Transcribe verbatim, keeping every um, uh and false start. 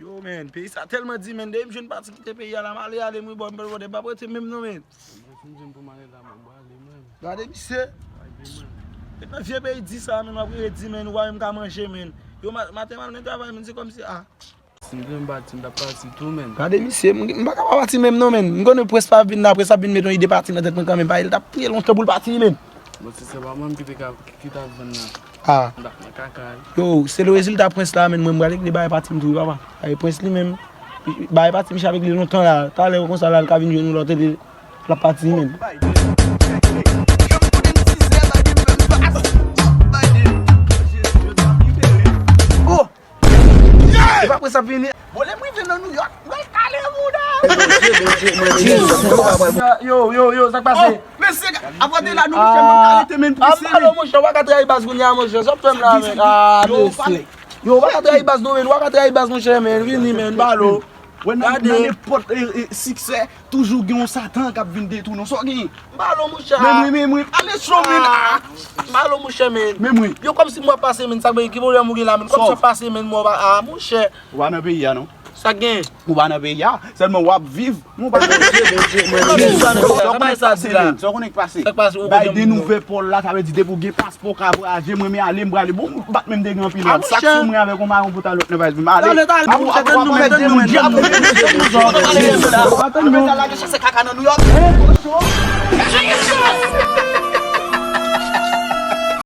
Yo, men, peyi sa tèlman di, men, depi m jwenn pati kite peyi a la, m ale, ale, m rebò, m rebò, m p ap rete menm non, men. Mwen fin di m pou m ale la, mwen, m ale, mwen. Gade misye. Gade, mwen. Depi nan vye peyi di sa, men, w ap rete di, men, ou pa menm ka manje, men. Yo, ma- maten, m al nan travay, men, se kòmsi, ah. Si m te m pati, m t ap pati tou, men. Gade misye, m m pa ka pa pati menm non, men. M konnen près pa ap vin la, près ap vin met yon ide pati nan tèt mwen kanmenm. Paske l t ap trè lontan pou l pati, men. Bon, si se pa mwen ki te ka, ki t ap vann nan. Ah. M t ap nan kaka, wi. Yo, se le rezilta prens la, men. Mwen, m pral regle bagay pati m tou, wi, papa. Bagay prens li menm, bagay pati m ap regle lontan la. Talè konsa la, l ka vin jwenn nou lòt ede, l ap pati, men. Oh! Epa prens ap vini. Bon, lè m rive nan New York, mwen kale mouda. Yo, yo, yo, sa k pase? Oh, mesye, apre te la, nou, monchè, mwen ka rete, men, prese, men. Alo, monchè, w pa ka trayi baz kounye a, monchè. Sa w ap fè m la, men? Ah, mesye. Yo, w pa ka trayi baz, non, men. W pa ka trayi baz, monchè, men. Vini, men, balo. Wè, nan, nan nenpòt, eh, eh, siksè, toujou gen yon Satan k ap vin detounen. Sa w genyen? M pa lo, monchè. Men mwen, men mwen, ale cho, men. Ah, m pa lo, monchè, men. Men mwen. Yo, kòmsi m wè pase, men, sa k gen, ki pwoblèm ou gen la, men? Kòmsi w ap pase, men, m wè w pa, ah, monchè. Ou pa nan peyi a, non? Sa k gen? Ou pa nan peyi a, sèlman w ap viv. Ou pa nan peyi a. Sa w konnen k pase, men. Sa w konnen k pase. Sa k pase, ou konnen. Bay de nouvè pòl la, sa vle di depi w gen paspò w ka vwayaje, mwen, men ale, m prale. Bon, m bat menm de gen anpil lòd. Sak sou mwen avèk yon mayon pou ta lòt nan valiz mwen. Ale. Talè, talè, monchè, tann nou, men, tann nou, men, tann nou, men, tann nou, men. Ou pa tann nou. Apre sa, lage chase kaka nan New York. Hein? Kochon.